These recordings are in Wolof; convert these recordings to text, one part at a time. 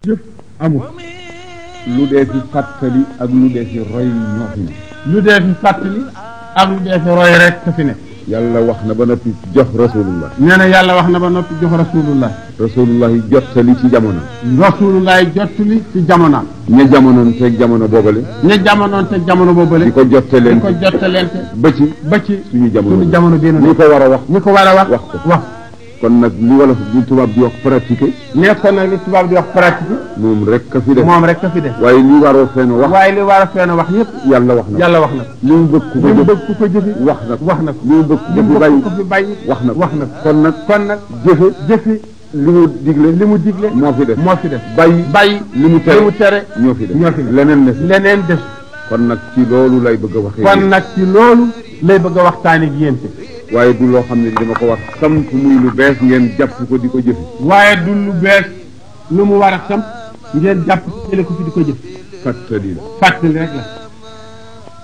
jëf amul lu dee fi fàttali ak lu dee fi roy ñoo fi ne. lu dee fi fàttali ak lu dee fi roy rek ka fi ne. yàlla wax na ba noppi jox rasulullah. nee na yàlla wax na ba noppi jox rasulullah. rasulullah yi jottali ci jamono. rasulullah yi jottali ci jamono. ña jamonoon teg jamono boobale. ña jamonoon teg jamono boobale. di ko jottaleente di ko jottaleente. ba ci suñu jamono bii ñi ko war a wax. ñi ko war a wax wax ko wax. kon nag li wolof di tubaab di wax pratiquer. nekkoon nag li tubaab di wax pratiquer. moom rek ka fi def. moom rek ka fi def. waaye li waroo fenn wax. waaye li war a fenn wax yëpp. yàlla wax na yàlla wax na. li mu bëgg ku ko jëfe wax na wax na ko. li mu bëgg ko fi bàyyi wax na wax na kon nag jëfe li mu digle moo fi def bàyyi li mu tere ñoo fi def leneen des kon nag ci loolu lay bëgg a waxtaane ak yéen waaye du loo xam ne dama ko wax samp muy lu bees ngeen jàpp ko di ko jëfe waaye du lu bees lu mu war a samp ngeen jàpp jële ko fi di ko jëfe fàttali rek la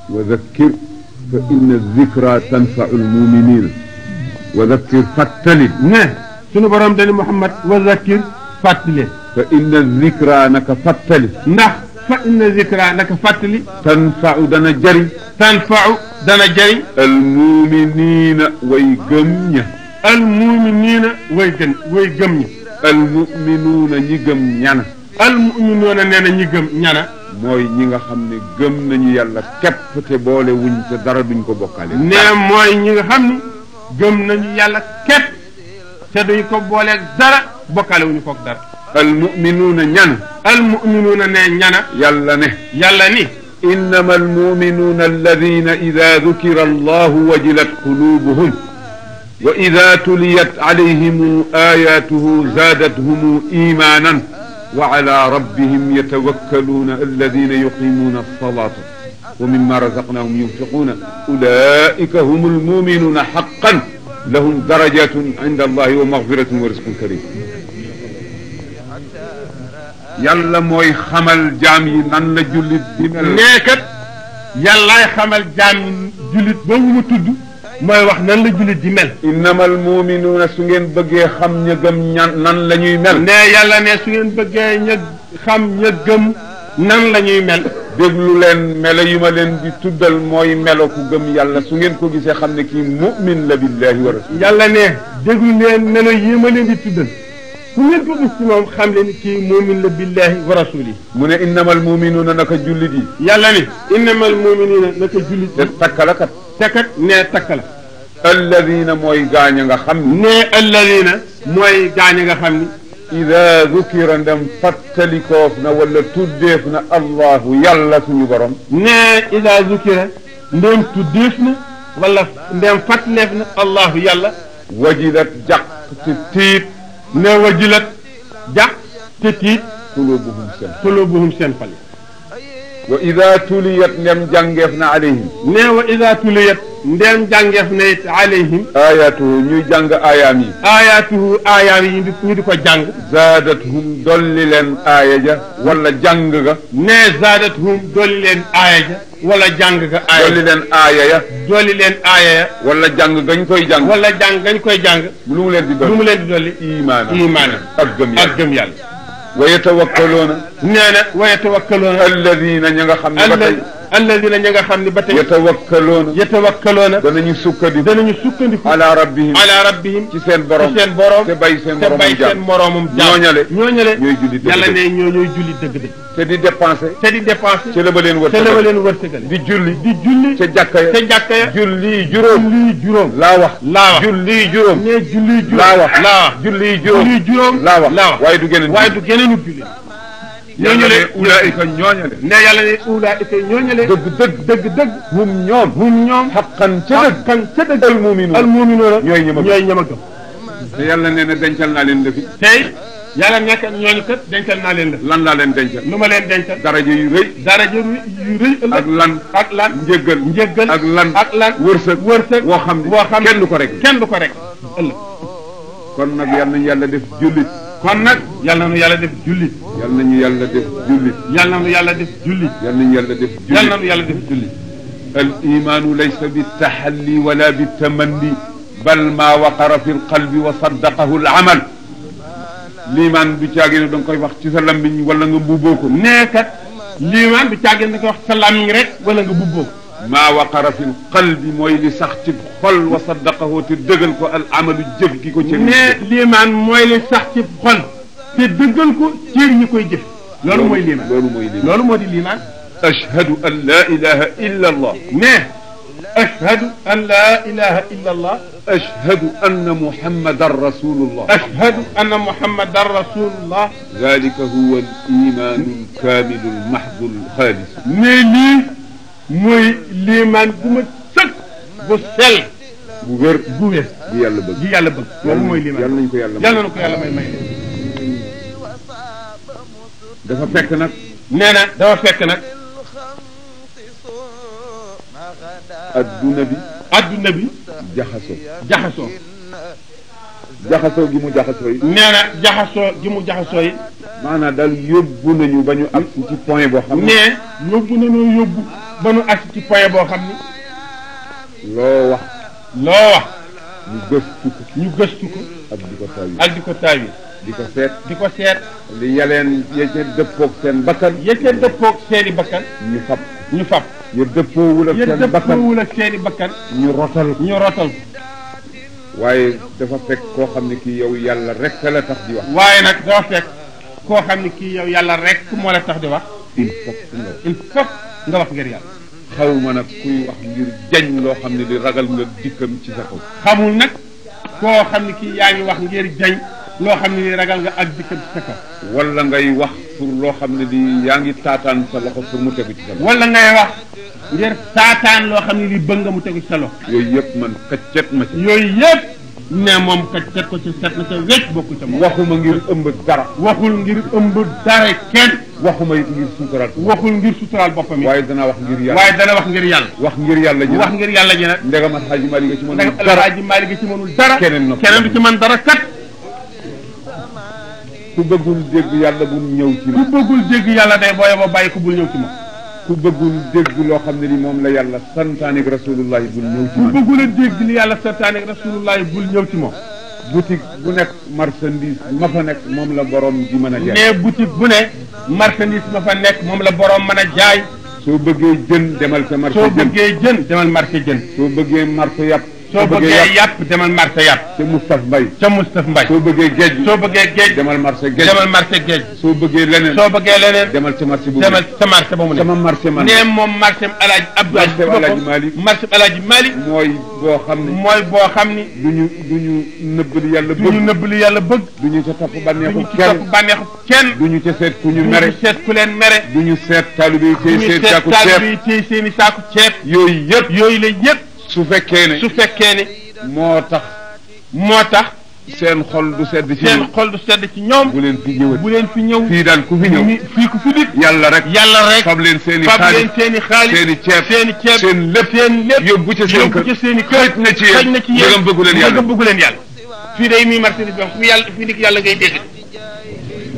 wa zakkir fa inna zikra tanfau lmuminina wa zakkir fàttali ne sunu borom dani Muhammad wa zakkir fàttali fa inna zikra naka fàttali ndax fa inna zikra naka fàttali tanfau dana jëriñ almuminina way gëm ña way gëm ña almuminuuna ñi gëm ñana almuminuuna nee na ñi gëm ñana mooy ñi nga xam ne gëm nañu yàlla képp te boole wuñ te dara duñ ko bokkaale nee mooy ñi nga xam ne gëm nañu yàlla képp te duñ ko booleeg dara bokkaale wuñu koog dara almuminuuna ne ñana yàlla ni innama almuminuuna alladina ida dukira allahu wajilat qulubuhum wa ida tuliyat alayhim ayatuhu zaadathum imanan wa ala rabbihim yatawakkaluuna alladina yuqimuuna alsalata wa mimma razaqnahum yunfiquuna ulaika hum almuminuuna haqqan lahum darajatun inda allahi wa magfiratun wa rizqun karim yàlla mooy xamal jaam yi nan la jullit di mel. neekat yàllaay xamal jaam yi jullit boobu mu tudd mooy wax nan la jullit di mel. innamal muminuuna su ngeen bëggee xam ña gëm nan la ñuy mel. ne yàlla ne su ngeen bëggee ña gëm nan la ñuy mel. déglu leen melo yu ma leen di tuddal mooy melo ku gëm yàlla su ngeen ko gisee xam ne kii mu'min la billahi wa rasul. yàlla ne déglu leen melo yi ma leen di tuddal. su ngeen ko gis ci moom xam leen kii muumin la billahi wa rasuli mu ne innamal muminuuna naka jullit yi yàlla ni innamal muminuuna naka jullit yi te takkala kat ne takkala alladina mooy gaañ a nga xam ni ne alladina mooy gaañ a nga xam ni ida dukira ndem fàttalikoof na wala tuddeef na allahu yàlla suñu borom ne ida dukira ndem tuddeef na wala ndem fàttaleef na allahu yàlla wajilat jaq te tiit ne wajilat jàq te tiit qulubuhum seen fal wa ida tuliyat ndem jàngeef na alayhim ne wa ida tuliyat ndem jàngeef na it alayhim ayatuhu ñuy jàng aayaam yi aayaam yi ñu di ko jàng zaadathum dolli leen aaya ja wala jàng ga ne zaadathum dolli leen aaya ja wala jàng ga aaya dolli leen aaya ya wala jàng gañ koy jàng lu mu leen di dolli imaana ak gëm yàlla wa yatawakkaloona nee na wa yatawakkaloona alladina ña nga xam ne ba tey yatawakkaloona danañu sukkandiku ala rabbihim ci seen borom te bay seen moromum jaam ñooñale ñooy julli dëgg yàlla ne ñooy julli dëgg te di dépenser ci la ba leen wërsëgal di julli ca jàkka ya julli juróom laa wax julli juróom ne julli juróom laa wax julli juróom laa wax waaye du geneen julli ñooñu le ulaika ñooñale ne yàlla ne ulaika ñooñale dëgg hum ñoom xaqan ca dëgg almuminuuna ñooy ñama gëm te yàlla nee na dencal naa leen lëfi tey yàlla nekk ñooñu kat dencal naa leen lan laa leen dencal lu ma leen dencal daraja yu rëy ak lan njëggal ak lan wërsëg woo xam ne kenn du ko rek ëllëg kon nag yal nañu yàlla def jullit yal nañu yàlla def jullit yal nañu yàlla def jullit al imaanu laysa bi taxalli wala bi tamanni bal ma waqara fi lqalbi wa saddaqahu al amal liimaan du caagi ne da nga koy wax ci sa lammiñ wala nga mbubboo ko. nee kat liimaan du caagi ne da nga koy wax sa làmmiñ rek wala nga mbubboo ko. maa waqara fil qalbi mooy li sax ci xol wa saddaqahu te dëggal ko al amalu jëf gi ko cër. nee liimaan mooy li sax ci xol te dëggal ko cër ñi koy jëf. loolu mooy liimaan loolu mooy liimaan loolu moo di liimaan. ashhadu an la ilaha illa allah. nee ashhadu an la ilaha illa allah. ashhadu anna muhammadan rasulullah. ashhadu anna muhammadan rasulullah. dalika huwa al imaanu al kaamilu al mahdu al xaalis. mais lii mooy liimaan bu ma sëkk bu sell. bu wér bu wér. gi yàlla bëgg gi yàlla bëgg. loolu mooy liimaan yàlla nañu ko yàlla may yàlla nañu ko yàlla may. dafa fekk nag. nee na dafa fekk nag. adduna bi. adduna bi. jaxasoo. jaxasoo. jaxasoo gi mu jaxasoo yi. nee na jaxasoo gi mu jaxasoo yi. maanaam daal yóbbu nañu ba ñu agsi ci point boo xam ne. nee yóbbu nañoo yóbbu ba ñu agsi ci point boo xam ni. loo wax. loo wax. ñu gëstu ko. ñu gëstu ko. ak di ko taawi. ak di ko taawi. di ko seet. di ko seet. li yaleen ya ca dëppoog seen bakkan. ya ca dëppoog seeni bakkan. ñu fab. ñu fab. ya dëppoowul ak ya seen bakkan. dëppoowul ak seeni bakkan. ñu rotal. ñu rotal. waaye dafa fekk koo xam ne kii yow yàlla rek la tax di wax. waaye nag dafa fekk koo xam ne kii yow yàlla rek moo la tax di wax. il faut il faut nga wax ngir yàlla. xaw ma nag kuy wax ngir jañ loo xam ne li ragal nga dikkam ci sa kaw. xamul nag koo xam ne kii yaa ngi wax ngir jañ loo xam ne li ragal nga ak dikkam ci sa kaw. wala ngay wax pour loo xam ne li yaa ngi taataan sa loxo pour mu tegu ci sa loxo. wala ngay wax ngir taataan loo xam ne li bëgg nga mu tegu ci sa loxo. yooyu yëpp man kaccet ma ci. yooyu yëpp ne moom kaccet ko ci set na ca wecc bokku ca moom. waxuma ngir ëmb dara. waxul ngir ëmb dara kenn. waxuma it ngir suuturaal. waxul ngir suturaal boppam yi. waaye danaa wax ngir yàlla. waaye dana wax ngir yàlla. wax ngir yàlla ji. wax ngir yàlla ji nag. ndegam Alxaaji Maalik nga ci mënul ndegam dara. Alxaaji Maalik nga ci mënul dara. keneen noppi keneen du ci mën dara kat. ku bëggul dégg yàlla bul ñëw ci ku moom. bëggul dégg yàlla day booye ba bàyyi ko bul ñëw ci moom. ku bëggul dégg loo xam ne ni moom la yàlla santaane ak rasulullahi bul ñëw ci ku moom. bëggul a dégg li yàlla santaane ak rasulullahi bul ñëw ci moom. boutique bu nekk marchandise ma fa nekk moom la borom di mën a jaay. mais boutique bu ne marchandise ma fa nekk moom la borom mën a jaay. soo bëggee jën demal ca marché soo jën. bëggee jën demal marché jën. soo bëggee marché yàpp. soo bëggee yàpp demal marché yàpp. ca Moustapha Mbaye. ca Moustapha Mbaye. soo bëggee géej. soo bëggee géej demal marché géej. demal marché géej. soo bëggee leneen. soo bëggee leneen demal ca marché bu demal ca marché ba mu ne. sama marché man. nee moom marché Alaaji Abdou marché Alaaji Malick. marché Alaaji Malick. mooy boo xam ne. mooy boo xam ni. duñu nëbb li yàlla bëgg. duñu nëbb li yàlla bëgg. duñu ca topp bànneexu duñu ci kenn. topp bànneexu kenn. duñu ca seet ku ñu duñu mere. seet ku leen mere. duñu seet taalibe yi tey duñu seet seet saaku taalibe ceeb. yi tey seeni saaku ceeb. yooyu yëpp. yooyu la yëpp. su fekkee ne. su fekkee ne. moo tax. moo tax. seen xol du sedd ci seen xol du sedd ci ñoom. bu leen fi ñëwati. bu leen fi ñëw. fii daal ku fi ñëw. fii ku fi nit. yàlla rek. yàlla rek. fab leen seen i fab xaalis. leen seen i xaalis. seen i ceeb. seen i ceeb. seen lépp. seen lépp. yóbbu ca seen kër. yóbbu ca seen i kër. xëj na ci yéen. xëj na ci yéen. ndegam bëggu leen yàlla. ndegam bëggu leen yàlla. fii day muy marchandise bi fu yàlla fii nit yàlla ngay dégg.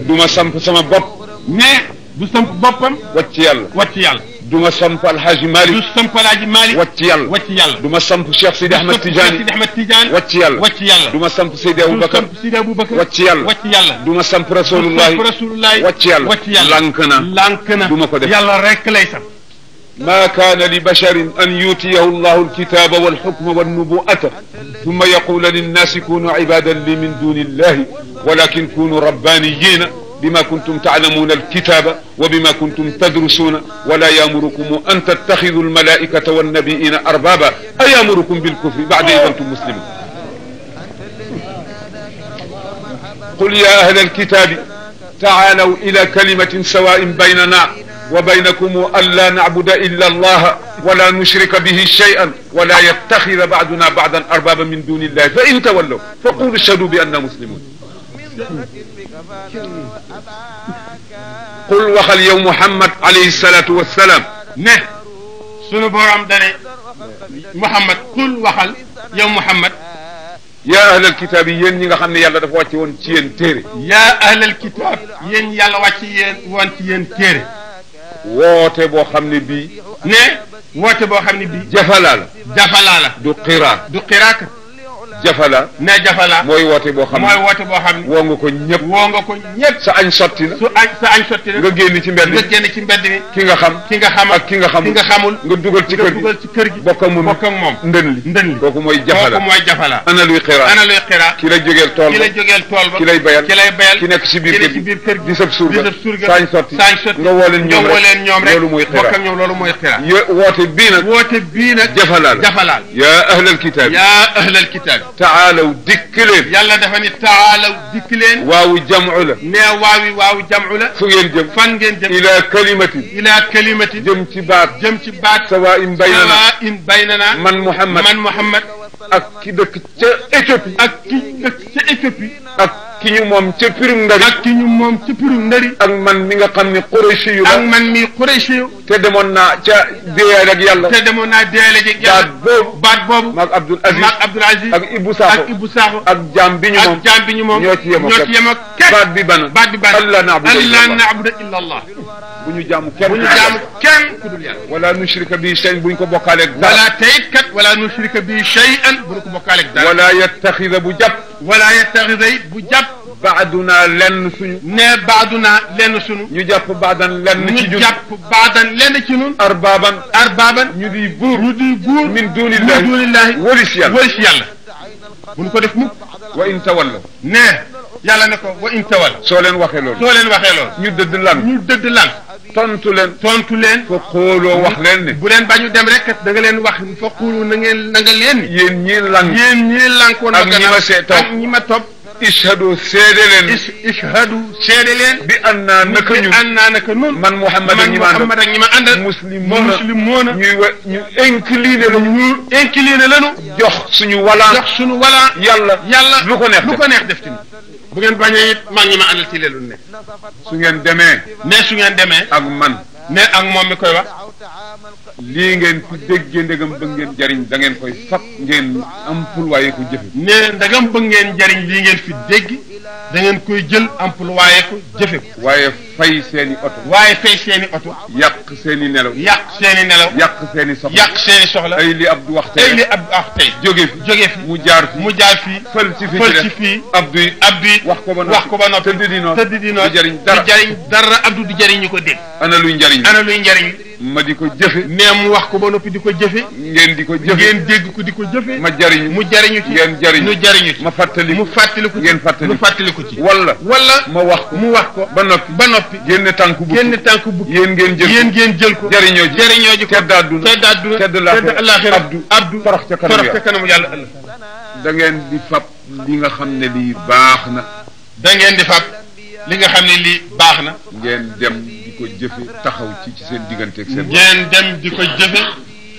du ma samp sama bopp. mais du samp boppam. wàcc yàlla. wàcc yàlla. du ma samp Alxaaji Malick. du samp Alaaji Malick. wàcc yàlla. wàcc yàlla. du ma samp Cheikh Sidi Ahmed Tidiane. Sidi Ahmed Tidiane. wàcc yàlla. wàcc yàlla. du ma samp Seydi du Aboubacar. samp Sidi Aboubacar. wàcc yàlla. wàcc yàlla. du ma samp Rasulullahi. du samp Rasulullahi. wàcc yàlla. wàcc yàlla. lànk na. lànk na. du ma ko def. yàlla rek lay sam. ما كان لبشر أن يؤتيه الله الكتاب والحكم والنبوءة ثم يقول للناس كونوا عبادا لي من دون الله ولكن كونوا ربانيين بما كنتم تعلمون الكتاب وبما كنتم تدرسون ولا يأمركم أن تتخذوا الملائكة والنبيين أربابا أيأمركم بالكفر بعد إذ أنتم مسلمون قل يا أهل الكتاب تعالوا إلى كلمة سواء بيننا وبينكم ألا نعبد إلا الله ولا نشرك به شيئا ولا يتخذ بعضنا بعضا أربابا من دون الله فإن تولوا فقولوا اشهدوا بأننا مسلمون قل وخل يوم محمد عليه الصلاة والسلام ne sunu borom dane Muhammad qul waxal yow Muhammad يا أهل الكتاب yéen ñi nga xam ne yàlla dafa wàcce woon ci yéen téere yaa ahlal kitaab yéen yàlla wàcc yéen woon ci yéen téere woote boo xam ne bii ne woote boo xam ne bii jafalaa la jafalaa la du qiraa du qiraaka jafala ne jafala mooy woote boo xam ne mooy woote boo xam ne woo nga ko ñëpp woo nga ko ñëpp sa añ sotti na sa añ sotti na nga génn ci mbedd nga génn ci mbedd mi ki nga xam ki nga xam ak ki nga xamul nga dugal ci kër gi bokk ak moom ndën li kooku mooy jafala ana luy xira ki lay jógeel tool ba ki lay bayal ki nekk ci biir kër gi di sab surga saañ sotti nga woo leen ñoom rek loolu mooy xira woote bii nag jafalaal yaa ahlal kitaab taalaw dikk leen yàlla dafa ni taalaw dikk leen waawu jam'u la nee waawu jam'u la fu ngeen jëm fan ngeen jëm ila kalimatin jëm ci baat sawaa'in baynana man Muhammad ak ki dëkk ca Éthiopie ak ki ñu moom ca pirum ndari ak man mi nga xam ne Qurayshi yu te demoon naa ca déeyal ak yàlla baat boobu maag Abdul Aziz ak Ibou Sakho ak jaam bi ñu moom ñoo ci yemoo képp baat bi bana Allah na'budu illa Allah bu ñu jaamu kenn ku dul yàlla wala nushrika bi shay'an buñ ko bokkaaleeg dara wala tayit kat wala nushrika bi shay'an buñ ko bokkaaleeg dara wala yattaxida bu jàpp baaduna lenn suñu lenn suñu ñu jàpp baadan lenn ci ñun arbaaban ñu di buur min dunillahi walis yàlla buñ ko def mukk wa in tawallaw ne yàlla ne ko wa in tawallaw soo leen waxee loolu ñu dëdd lan tontu leen fa xooloo wax leen ne bu leen bañu dem rek da nga leen wax fa xoolu na nga leen yéen ñii lankoon ak ñi ma topp ishhadu seede leen bi annaa naka ñun man Muhammad ak ñi ma àndal muslimoona ñu incliné lañu jox suñu wala yàlla lu ko neex def ci bu ngeen bañee it maa ngi ma àndal ci leelu ne su ngeen demee ak man ne ak moom mi koy wax lii ngeen fi déggee ndegam bëgg ngeen jariñ da ngeen koy fab ngeen am employé ko jëfe ne ndegam bëgg ngeen jariñ lii ngeen fi dégg da ngeen koy jël employé ko jëfe ko waaye fay seeni oto yàq seeni nelaw yàq seeni soxla ay li Abdou wax tey jóge fi mu jaar fi fël ci fii Abdou wax ko ba noppi tëdd di noonu du jariñ dara Abdou du jariñ ñu ko dégg ana luy njariñ ma di ko jëfe nee mu wax ko ba noppi di ko jëfe ngeen di ko jëfe ngeen dégg ko di ko jëfe ma jariñu mu jariñu ci ngeen jariñu ñu jariñu ci ma fàttaliku ngeen fàttaliku ci wala ma wax ko ba noppi génn tànku bukki yéen ngeen jël ko jariñoo ji ko tedd àdduna tedd laaxira Abdou torox ca kanamu yàlla ëllëg da ngeen di fab li nga xam ne lii baax na ngeen dem di ko jëfe taxaw ci seen digganteeg seen borom ngeen dem di ko jëfe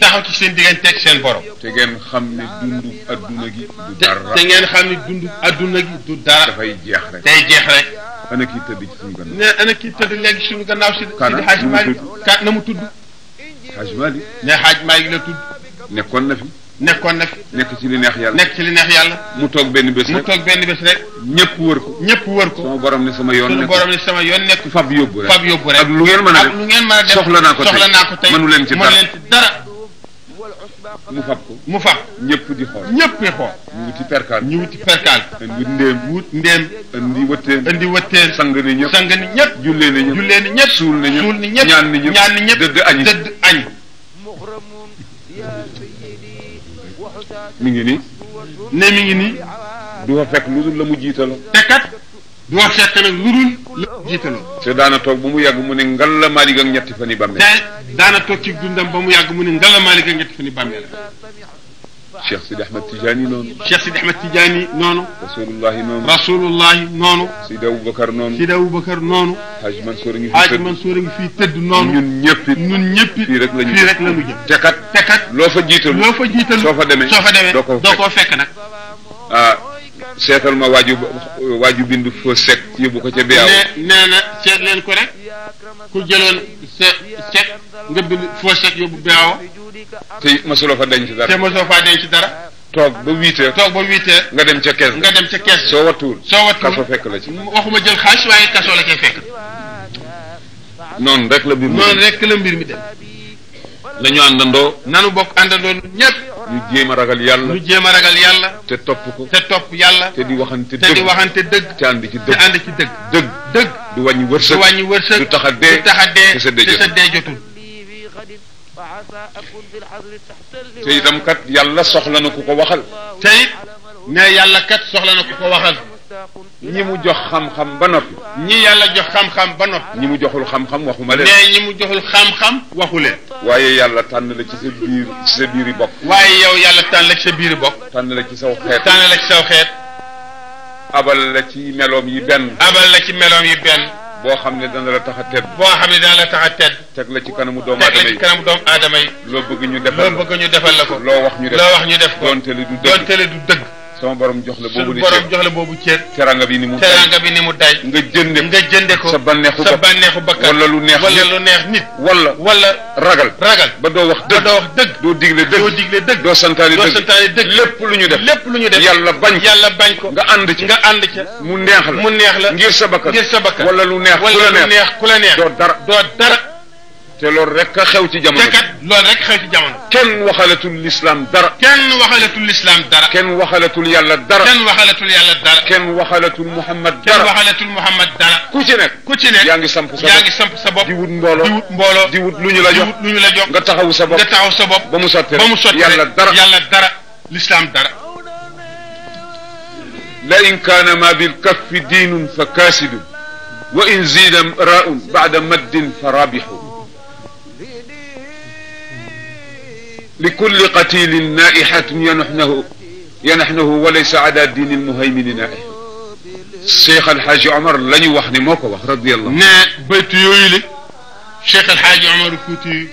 taxaw ci seen digganteeg seen borom te ngeen xam ne dundu adduna gi du dara te ngeen xam ne dundu adduna gi du dara dafay jeex rek ana kii tëdd ci suñu gannaaw ne ana kii tëdd léegi suñu gannaaw si Hadj Malick kat na mu tudd Hadj Malick ne Hadj Malick la tudd nekkoon na fi nekk ci li neex yàlla mu toog benn bés rek ñëpp wër ko sama borom ne sama yoon nekk fab yóbbu rek ak lu ngeen mën a def soxla naa ko tey mënu leen ci dara mu fab ñëpp di xool ñu wuti perkaal indi ndéem indi wëtteen sang ni ñëpp jullee ni ñëpp suul ni ñëpp ñaan ni ñëpp dëdd añ mi ngi nii du fa fekk lu dul la mu jiitaloo te kat du fa fekk nag lu dul la mu jiitaloo te daana toog ba mu yàgg mu ne ngal la Maalik ak ñetti fan yi bàmmeel te daana toog ci dundam ba mu yàgg mu ne ngal la Maalik ak ñetti fan yi bàmmeel Cheikh Sidi Ahmed Tidiane noonu Rasulullahi noonu Sidi Aboubacar noonu Hadj Mansour a ngi fii tëdd noonu ñun ñëpp fii rek la ñu jëm te kat loo fa jiital soo fa demee doo ko fekk nag seetal ma waaju bindu foo sec yóbbu ko ca beew nee na seet leen ko rek ku jëloon sa sec nga bind foo sec yóbbu beew te mosuloo fa denc dara toog ba 8 heures nga dem ca kees soo wattuwul kaso fekk la ci waxuma jël xaalis waaye kaso la cay fekk noonu rek la mbir mi dem dem la ñu àndandoo nanu bokk àndandoo ñëpp ñu jéem a ragal yàlla. ñu jéem a ragal yàlla. te topp ko. te topp yàlla. te di waxante dëgg. te di waxante dëgg. te ànd ci dëgg. te ànd ci dëgg. dëgg. du wàññi wërsëg. du wàññi wërsëg. du tax a dee. du tax a dee. te sa dee jotul. te itam kat yàlla soxla na ku ko waxal. te it ne yàlla kat soxla na ku ko waxal. ñi mu jox xam-xam ba noppi. ñi yàlla jox xam-xam ba noppi. ñi mu joxul xam-xam waxuma leen. mais ñi mu joxul xam-xam waxu leen. waaye yàlla tànn la ci sa biiri bokk. waaye yow yàlla tànn la ci sa biiri bokk. tànn la ci saw xeet. tànn la ci saw xeet. abal la ci meloom yi benn. abal la ci meloom yi benn. boo xam ne dana la tax a tedd. boo xam ne dana la tax a tedd. teg la ci kanamu doomu aadama yi. teg la ci kanamu doomu aadama yi. loo bëgg ñu defal la ko. loo wax ñu def ko. doonte le du dëgg. sama borom jox la boobu ni borom jox la boobu cër. teranga bi ni mu day. nga jënde ko. sa bànneexu bakkan. wala lu neex nit. wala ragal. ba doo wax dëgg. doo digle dëgg. doo santaane dëgg. lépp lu ñu def. yàlla bañ ko. nga ànd ca. mu neex la. ngir sa bakkan. wala lu neex ku la neex. doo dara. te loolu rek a xew ci jamono. kenn waxalatul lislaam dara. kenn waxalatul yàlla dara. kenn waxalatul Muhammad dara. ku ci nekk. yaa ngi samp sa bopp. di wut mbooloo. di wut lu ñu la jox. nga taxawu sa bopp. ba mu sotti yàlla dara. lislaam dara. la in kaana ma bil kaffi diinun fa kaasidun wa in ziida raa'un ba'da maddin fa raabixu لكل قتيل نائحة ينحنه وليس على دين المهيمن نائح. Cheikh El Hadj Omar la ñu wax ne moo ko wax radiyallahu. ne baytu yooyu la Cheikh El Hadj Omar Fouti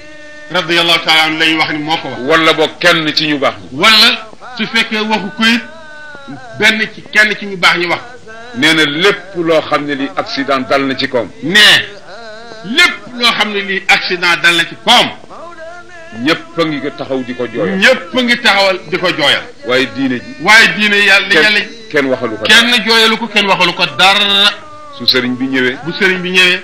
radiyallahu taala anhu la ñu wax ne moo ko wax. wala boog kenn ci ñu baax ñi. wala su fekkee waxu ko it kenn ci ñu baax ñi wax. nee na lépp loo xam ne lii accident dal na ci kawam. lépp loo xam ne lii accident dal na ci kawam. ñëpp a ngi taxaw di ko jooyal. waaye diine yàlla kenn waxalu ko. kenn waxalu ko dara. bu sëriñ bi ñëwee.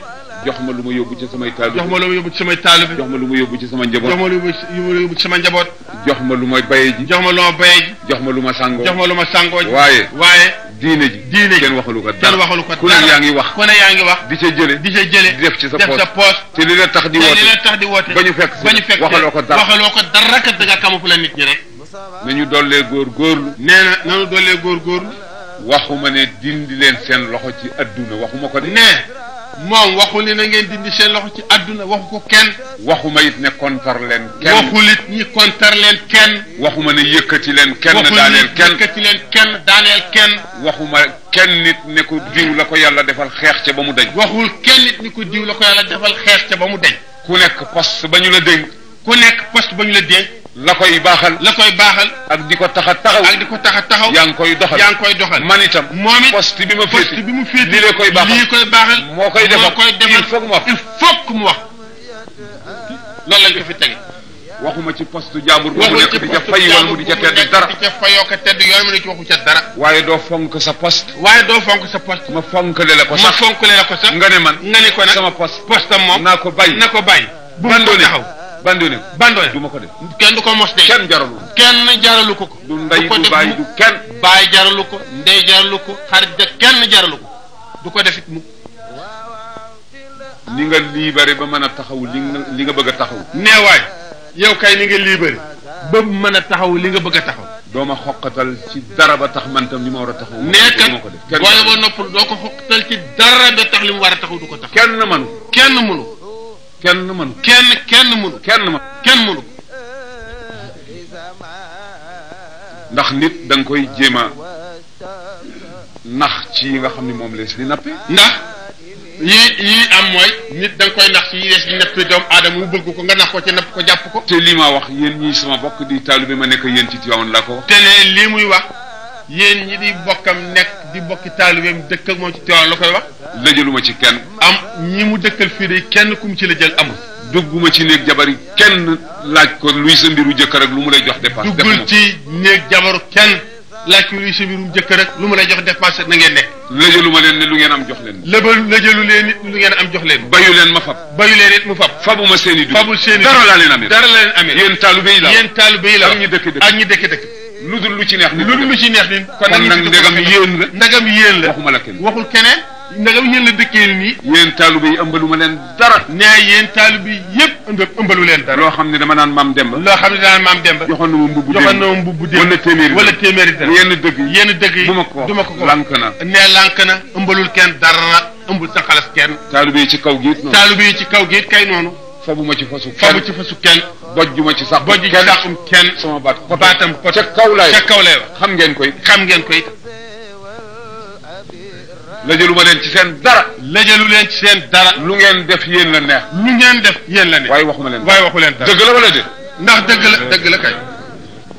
jox ma lu ma yóbbu ci samay taalibe. jox ma lu ma yóbbu ci samay taalibe. jox ma lu ma yóbbu ci sama njaboot. jox ma lu ma yóbbu ci sama njaboot. jox ma lu ma bayee ji. jox ma lu ma bayee ji. jox ma lu ma sàngoo. jox ma lu ma sàngoo ji. waaye. diine ji kenn waxalu ko dara. ku ne yaa ngi wax. di ca jële. di def ci sa poos. te li la tax di woote. ba ñu fekk waxaloo ko dara. kat da nga camoufler nit ñi rek. nañu dollee góorgóorlu. nee na nañu dollee góorgóorlu. waxuma ne dindi leen seen loxo ci adduna waxuma ko de. moom waxul ni na ngeen dindi seen loxo ci adduna waxu ko kenn. waxuma it ne kontar leen kenn. waxul it ñi kontar leen kenn. waxuma ne yëkkati leen kenn. daaneel kenn. waxuma kenn nit ne ko diw la ko yàlla defal xeex ca ba mu dañ. waxul kenn nit ni ko diw la ko yàlla defal xeex ca ba mu dañ. ku nekk poste ba ñu la dénk. la koy baaxal. ak di ko tax a taxaw. yaa ngi koy doxal. man itam. moom it poste bi mu féete. lii la koy baaxal. moo koy defal il faut mu wax. loolu lañ ko fi tege. waxuma ci poste jàmbur. bu mu nekk di ca fay wala mu di ca tedd dara. di ca fayoo ko tedd yooyu mu ne ci waxu ca dara. waaye doo fonk sa poste. ma fonkale la ko sax. nga ne man. nga ne ko nag sama poste. moom naa ko bàyyi. bu mu ko taxaw. bandone du ma ko def. kenn du ko mos de. kenn jaralu ko. du ndey du baay du kenn. baay jaralu ko ndey jaralu ko xarit de kenn jaralu ko du ko defit mu. ni nga libéré ba mën a taxaw li nga bëgg a taxaw. neewaay yow kay ni nga libéré ba mën a taxaw li nga bëgg a taxaw. doo ma xoqatal ci dara ba tax man tam li ma war a taxaw. nekkat boole ba noppal doo ko xoqatal ci dara ba tax li mu war a taxaw du ko tax. kenn mënu. ndax nit da nga koy jéem a nax ci yi nga xam ne moom lees di nappe. ndax yii am mooy nit da nga koy nax ci yi lees di nappe doomu aadama mu bëgg ko nga nax ko ci napp ko jàpp ko. te lii ma wax yéen ñii sama bokk di taalibe ma nekk yéen ci Tiwaawan laa ko wax. te ne lii muy wax yéen ñi di bokkam nekk di bokki taalibeem dëkk ak moom ci Tiwaawan la koy wax. lëjaluma ci kenn. ñi mu dëkkal fii de kenn ku mu ci la jël amul. dugguma ci néeg jabari kenn laaj ko luy sa mbiru jëkkër ak lu mu lay jox dépense. duggul ci néeg jabaru kenn laaj ko luy sa mbirum jëkkër rek lu mu lay jox dépense na ngeen nekk. lëjalu ma leen ne lu ngeen am jox leen. lëjalu leen it lu ngeen am jox leen. bayu leen ma fab. bayu leen it mu fab. fabuma seen i dugub. fabul seen i dara laa leen amee. dara laa leen amee. yéen taalibe yi la. yéen taalibe yi la. ak ñi dëkk ak ñi dëkk. lu dul lu ci neex ni. lu dul lu ci neex ni. kon nag ndegam yéen la. ndegam yéen la. waxuma la kenn. waxul keneen. ndegam yéen la dëkkee nii. yéen taalibe yi ëmbalu ma leen dara. nee yéen taalibe yi yëpp ëmbalu leen dara. loo xam ne dama naan maam Demba. loo xam ne daan maam Demba. joxoon na ma mbubbu démb. joxoon na ma mbubbu démb. wala téeméeri dara. yenn dëgg yi du ma ko lànk na. nee lànk na ëmbalul kenn dara ëmbul sa xalas kenn. taalibe yi ci kaw gi it noonu. taalibe yi ci kaw gi it kay noonu. fabuma ci fasu kenn. fabu ci fasu kenn. bojjuma ci sax. bojj ci saxum kenn. sama baat baatam pot. ca kaw lay wax xam ngeen koy. xam ngeen koy. lëjalu ma leen ci seen dara. lëjalu leen ci seen dara. lu ngeen def yéen la neex. lu ngeen def yéen la neex. waaye waxuma leen waaye waxu leen dara. dëgg la wala déet. ndax dëgg la kay.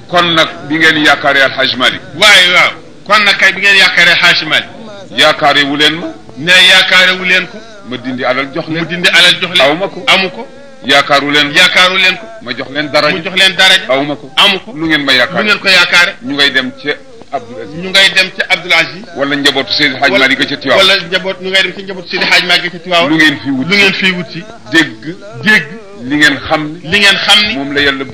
kon nag bi ngeen yaakaaree Alxaaj Malik. waaye waaw. kon nag kay bi ngeen yaakaaree Alxaaj Malik. yaakaare wu leen ma. ne yaakaare wu leen ko. ma dindi alal jox leen. mu dindi alal jox leen. aw ma ko amu ko. yaakaaru leen ko. ma jox leen daraja. mu jox leen daraja. aw ma ko. amu ko. lu ngeen ma yaakaare. lu ngeen ko yaakaare. ñu ngay dem ci Abdul Aziz. ñu ngay dem ci Abdul Aziz. wala njabootu Seydi Hadj Malick ca Tiwaawan. wala ñu ngay dem ci njabootu Seydi Hadj Malick ca Tiwaawan. lu ngeen fii wut si. dégg. li ngeen xam ni. moom la yàlla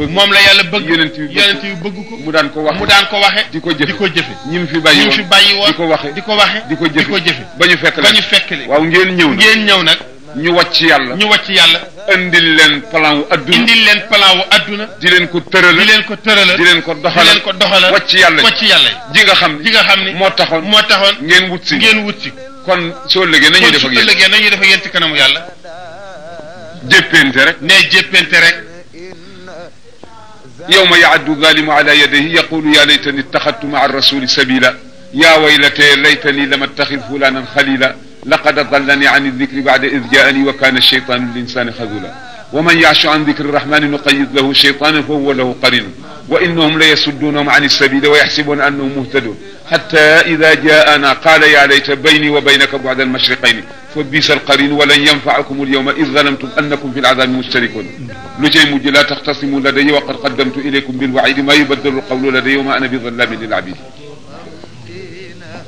bëgg. yonent yi bëgg ko. mu daan ko waxe. di ko jëfe. ñi mu fi bàyyi woon di ko waxe. di ko jëfe. ba ñu fekk leen. waaw ngeen ñëw nag. ñu wàcc yàlla. indil leen plan wu adduna. di leen ko tëralal. di leen ko doxalal. wàcc yàlla ji nga xam ni. moo taxoon. ngeen wut si. kon soo lëgee nañuy def ak yéen ci kanamu yàlla. jéppente rek. yawma ya'addu zalimu ala yadayhi yaqulu ya laytani ittaxadtu ma'a rasuli sabila ya waylata laytani lam attaxid fulanan xalila laqad adallani an aldikri ba'da id jaani wa kana ash-shaytanu lil-insani xazula wa man ya'shu an dikri rahmani nuqayyid lahu shaytanan fa huwa lahu qarin wa innahum la yasuddunahum an as-sabili wa yaxsibuna annahum muhtadun hatta ida jaana qala ya layta bayni wa baynaka bu'da al-mashriqayni fa bisa al-qarin wa lan yanfa'akum al-yawma id zalamtum annakum fi al-'adhabi mushtarikun lu cay mujj la taxtasimu ladayya wa qad qaddamtu ilaykum bil-wa'idi ma yubaddalu al-qawlu ladayya wa ma ana bi dhallamin lil-'abid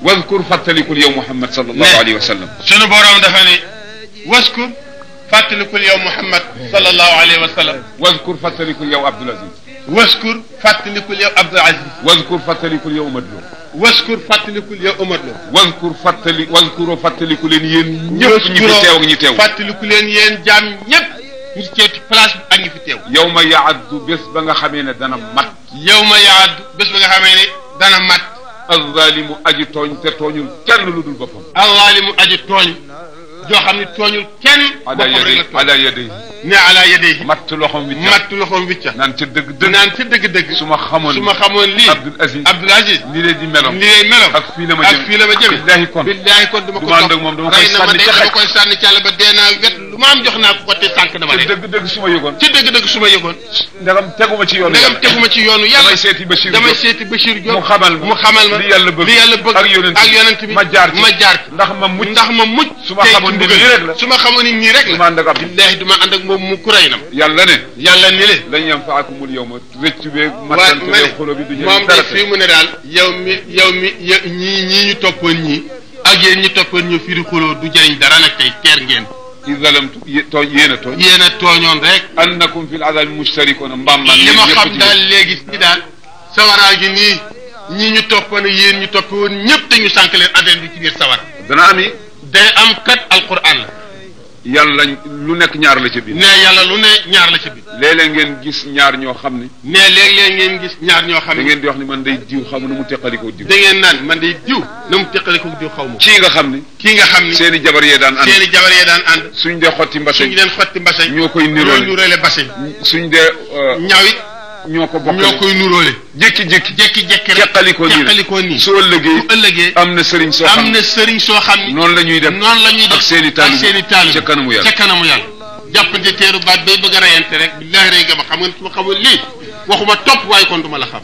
wadkur fàttalikul yow Muhammad sallallahu alayhi wa sallam. sunu borom dafa ne waskur fàttalikul yow Muhammad sallallahu alayhi wa sallam. wadkur fàttalikul yow Abdul Aziz. waskur fàttalikul yow Abdul Aziz. wadkur fàttalikul yow Omar Lo. waskur fàttalikul yow Omar Lo. wadkuru fàttaliku leen yéen ñëpp ñi fi teew ak ñi teew. fàttaliku leen yéen jaam ñëpp ñi teew ci place bi ak ñi fi teew. yow ma yaaddu bés ba nga xamee ne dana mat. yow ma yaaddu bés ba nga xamee ne dana mat. alzalimu aji tooñ te tooñul kenn lu dul boppam. alzalimu aji tooñ joo xam ne tooñul kenn. boppam rek la tooñ ala yadayhi ne ala yadayhi. matt loxoom wicca. naan ca dëgg. su ma xamoon lii. Abdul Aziz. ni lay meloon. ak fii la ma jëm. billahi kon dama ko topp moom dama koy sànni ca xaj. ba dee naa wet lu ma am jox naa ko te sànq dama de. dëgg su ma yëgoon. ndegam teguma ci yoonu yàlla. damay seeti Bachir Diop. mu xamal ma li yàlla bëgg. ak yonent bi ma jaar ci ndax ma mucc. su ma xamoon ni nii rek la. billahi duma ànd ak moom mu kuray nam. yàlla ne le. lan yanfaakumul yawma rëccu beeg. matante beeg xolo bi du ñëw moom de fii mu ne daal. yow mi ñii ñu toppoon ñii. ak yéen ñi toppoon ñu firi xuloo du jëriñ dara nag tey teer ngeen. i zalamtu yéen a tooñoon rek. annakum fil azabi mustarikuna mbaam li ma xam daal léegi si daal. sawaraa gi nii ñii ñu toppoon yéen ñu toppoon ñëpp te ñu sànq leen aden bi ci biir sawara. dana am yi. day am kat alquran la. yàlla lu nekk ñaar la ca biir. ne yàlla lu ne ñaar la ca biir. léeg-léeg ngeen gis ñaar ñoo xam ne. léeg-léeg ngeen gis ñaar ñoo xam ne. da ngeen di wax ni man day diw xaw ma nu mu teqalikoo diw. da ngeen naan man day diw na mu teqalikoo diw xaw ma. kii nga xam ni. seen i jabar yee daan ànd. suñ dee xotti mbase. ñoo koy niroole base. suñ dee. ñawit ñoo ko bokk ñoo koy nuróole. jékki-jékki rek teqalikoo nii su ëllëgee am na sëriñ soo xam ni noonu la ñuy def ak seen i taalibe ca kanamu yàlla jàppante teeru baat bay bëgg a rayante rek billahi rey nga ma xam nga su ma xamul lii waxuma topp waaye kon duma la xam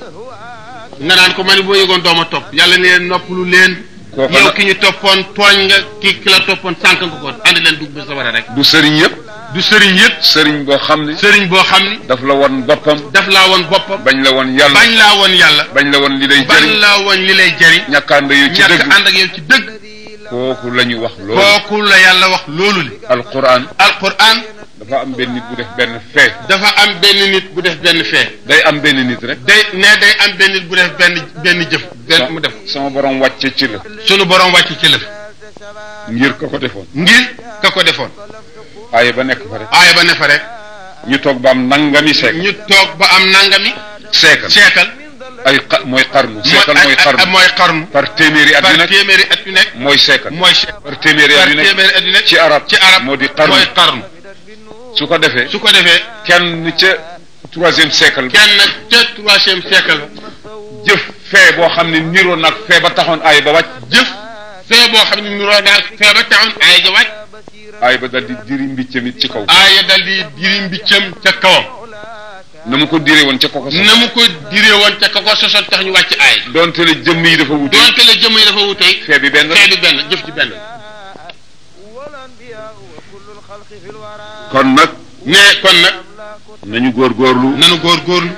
nga naan ko man boo yëgoon dooma topp yàlla ne leen noppalu leen yow ki ñu toppoon tooñ nga ki la toppoon sànq nga ko andi leen dugg ba sa war a rek du sëriñ yëpp du sëriñ yëpp. sëriñ boo xam ni. sëriñ boo xam ni. daf la won boppam. daf laa won boppam. bañ la won yàlla. bañ laa won yàlla. bañ la won li lay jëriñ. bañ laa won li lay jëriñ. ñàkk ànd yow ci dëgg. ñàkk ànd ak yow ci dëgg. kooku la ñu wax loolu. kooku la yàlla wax loolu li. alquran. alquran. dafa am benn nit bu def benn fee. dafa am benn nit bu def benn fee. day am benn nit rek. day am benn nit bu def benn jëf. benn mu def sama borom wàcce ci la. sunu borom wàcce ci la. ngir ka ko defoon. ngir ka ko defoon. aaya ba nekk fa rek. aaya ba ne fa rek. ñu toog ba am nangami seekal. ñu toog ba am nangami. seekal. ay mooy xarnu. seekal mooy xarnu. par téeméeri at yu nekk. mooy seekal. par téeméeri at yu nekk. ci arab moo di xarnu. mooy xarnu. su ko defee. kenn ca troisième siècle. jëf fee boo xam ne niroo nag fee ba taxoon aay ba wàcc. jëf fee boo xam ne niroo nag fee ba taxoon aay ja wàcc. aay ba dal di diri mbiccam it ci kaw. aaya dal di diri mbiccam ca kawam. na mu ko diree woon ca koko sosoon. na mu ko diree woon ca koko sosoon tax ñu wàcc aay. donte la jëmm yi dafa wute. fee bi benn jëf ci benn. kon nag. nañu góorgóorlu.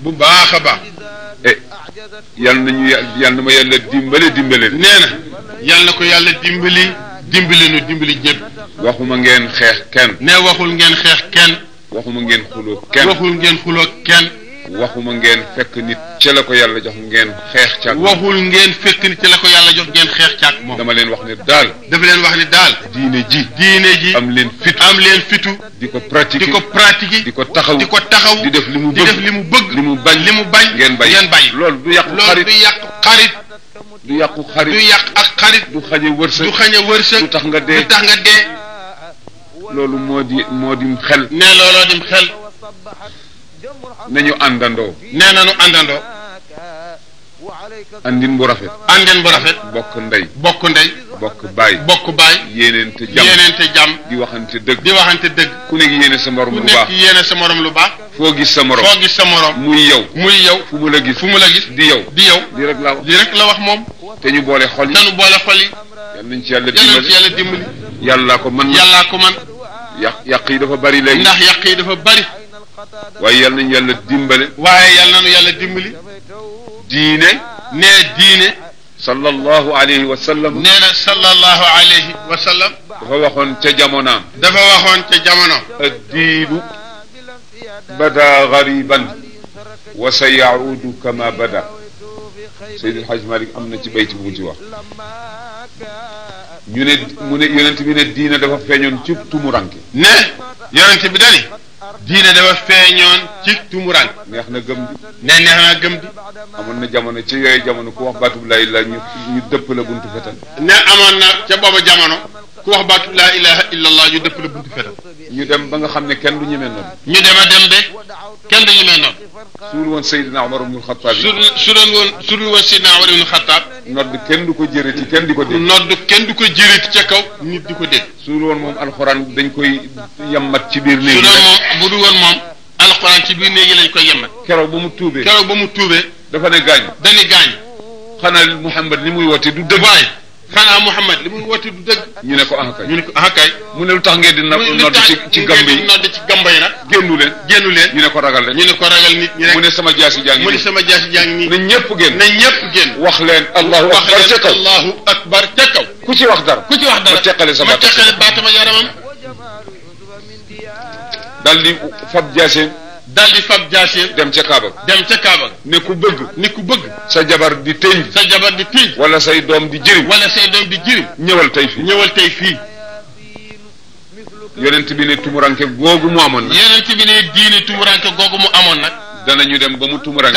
bu baax a baax. yal na ma yàlla dimbale. nee na yal na ko yàlla dimbali ñëpp. waxuma ngeen xeex kenn. ne waxul ngeen xeex kenn. waxuma ngeen xuloo kenn. waxuma ngeen fekk nit ca la ko yàlla jox ngeen xeex caag. waxul ngeen fekk nit ca la ko yàlla jox ngeen xeex caag moom. dama leen wax ne daal. diine ji. am leen fitu. di ko pratiquer. di ko taxaw. di def li mu bëgg. li mu bañ. ngeen bàyyi. loolu du yàqu xarit. du yàq ak xarit. du xañe wërsëg. du tax nga dee. loolu moo di xel. ne looloo dim xel. nañu àndandoo. nee nañu àndandoo. andin bu rafet. bokk ndey. bokk baay. yéeneente jàmm. di waxante dëgg. ku nekk yéene sa morom lu baax. foo gis sa morom. muy yow. fu mu la gis. di yow. di rek la wax moom. te ñu boole xol yi. yal nañ ci yàlla dimbali. yàllaa ko man. yàq yi dafa bari léegi. ndax yàq yi dafa bari. waaye yal nañu yàlla dimbale. diine. sallallahu alayhi wa sallam. nee na sallallahu alayhi wa sallam. dafa waxoon ca jamonaam. addiinu bada gariban wa sa yaudu kama bada. Seydil Hadj Malick am na ci bayti bu ci wax. mu ne yonent bi ne diine dafa feeñoon ci tumuranke. ne yonent bi dani diine dafa feeñoon ci tumuranke. neex na gëm di. neex na gëm di. amoon na jamono ci yooyu jamono ku wax baatu laa ilaaha ñu dëpp la buntu fetal. ne amoon na ca booba jamono ku wax baatu laa ilaaha illallah ñu dëpp la buntu fetal. ñu dem ba nga xam ne kenn du ñemee noonu. ñu dem a dem de kenn du ñemee noonu. suul woon Seydina Omar ibn Khattab. suul woon Seydina Omar ibn Khattab. nodd kenn du ko jërëti kenn di ko dégg. nodd kenn du ko jërëti ca kaw nit di ko dégg. suul woon moom alxuraan dañ koy yammat ci biir néeg yi. bu dul woon moom alxuraan ci biir néeg yi lañ koy yammat. keroog ba mu tuubee. dafa ne gaañ. xanaa Muhammad li muy woote du dëgg. xanaa Muhammad li muy woote du dëgg. ñu ne ko ah kay. mu ne lu tax ngeen di nodd ci gamba yi. nag. génnu leen. ñu ne ko ragal leen. nit ñi rek. mu ne sama jaasi jàng nii. na ñëpp génn. wax leen Allahu akbar ca kaw. ku ci wax dara. ma teqale sa baatama yaramam. dal di fab jaaseem. dem ca Kaaba. ne ku bëgg. sa jabar di tëñ. wala say doom di jirim. ñëwal tey fii. yonent bi ne tumuranke googu mu amoon nag. danañu dem ba mu tumuranke.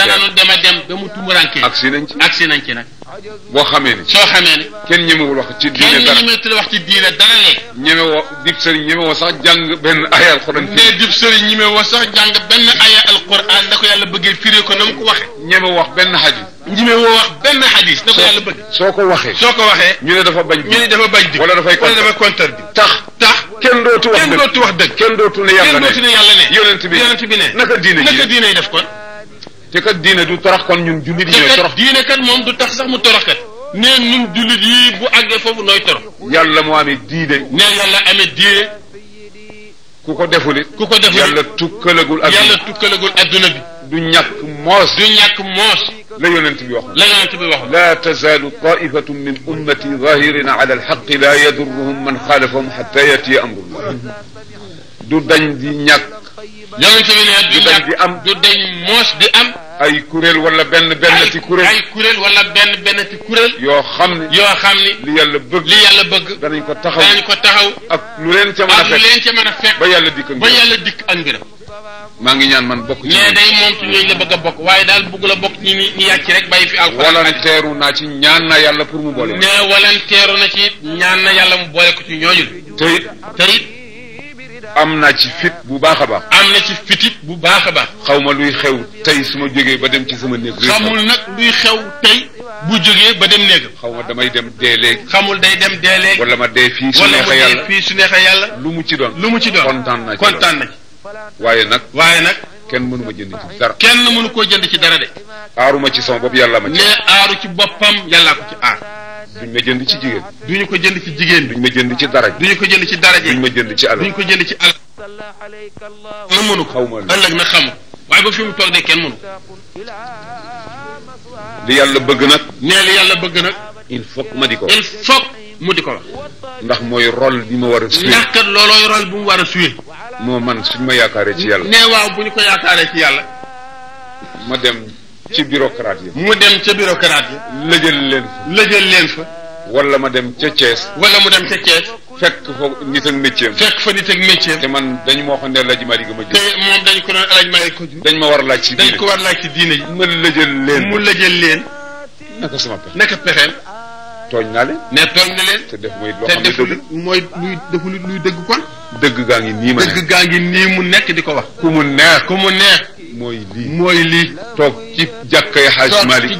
agsi nañ ci nag. boo xamee ni. soo xamee ni. kenn ñemewul wax ci diine dara. ñemewoo dib sëriñ ñemewoo sax jàng benn aya alquran. da ko yàlla bëggee firee ko na mu ko waxee. ñemewoo wax benn hadis. da ko yàlla bëggee. soo ko waxee. ñu ne dafa bañ. wala dafay contre bi. tax kenn dootu wax dëgg. kenn dootu ne yàlla ne. yonent bi ne. naka diine yi def kon. te kat diine du torox kon ñun jullit yi ñooy torox. diine kat moom du tax sax mu torox kat. nee ñun jullit yi bu àggee foofu nooy torox. yàlla moo amee diine. nee yàlla amee diine. ku ko deful it yàlla tukkalagul adduna bi du ñàkk moos la yonent bi wax la tazaalu taifatun min ummati zahirina ala alxaqi la yadurruhum man xaalafahum xatta yatiya amrullah du dañ di ñàkk yonent bi ne du dañ moos di am ay kuréel wala benn ci kuréel yoo xam ni li yàlla bëgg danañ ko taxaw ak lu leen ca mën a fekk ba yàlla dikk ak mbiram maa ngi ñaan man bokk ci ne day moom ci ñooñu la bëgg a bokk waaye daal bëgg la bokk ñi yàcc rek bàyyi fi alxuraan walanteeru naa ci ñaan na yàlla pour mu boole ne walanteeru na ci ñaan na yàlla mu boole ko ci ñooñu te it am naa ci fit bu baax a baax xaw ma luy xew tey su ma jógee ba dem ci sama néeg xamul nag luy xew tey bu jógee ba dem néegam xaw ma damay dem dee léegi xamul day dem dee léegi wala ma dee fii su neexee yàlla lu mu ci doon kontaan na ci waaye nag kenn mënu ma jënd ci dara kenn mënu koo jënd ci dara de aaruma ci sama bopp yàlla ma ci ne aaru ci boppam yàllaa ko ci aar duñ ma jënd ci jigéen duñu ko jënd ci jigéen duñ ma jënd ci daraja duñu ko jënd ci daraja duñ ma jënd ci alal duñ ko jënd ci alal na mënu ko ëllëg na xamu waaye ba fi mu toog de kenn mënu li yàlla bëgg nag il faut ma di ko mu di ko wax ndax mooy rôle bi ma war a suyee ndax kat loolooy rôle bu mu war a suyee moo man suñ ma yaakaaree ci yàlla ne waaw bu ñu ko yaakaaree ci yàlla ma dem ci bureaucrate yi mu dem ca bureaucrate yi lëjël leen fa wala ma dem ca Thiès mu dem ca Thiès fekk fa nit ak métier te man dañu ma waxoon ne Alaaji Maalik ma jur te moom dañ ko doon Alaaji Maalik ko jur dañ ma war a laaj ci diine dañ ko war a laaj ci diine yi mu lëjël leen naka sama pexe naka pexeel tooñ naa leen ne tooñ na leen te def mooy loo xam ne dëgg mooy luy dëgg kon dëgg gaa ngi nii ma dëgg gaa ngi nii mu nekk di ko wax ku mu neex mooy lii toog ci jàkkay Hajj Maalik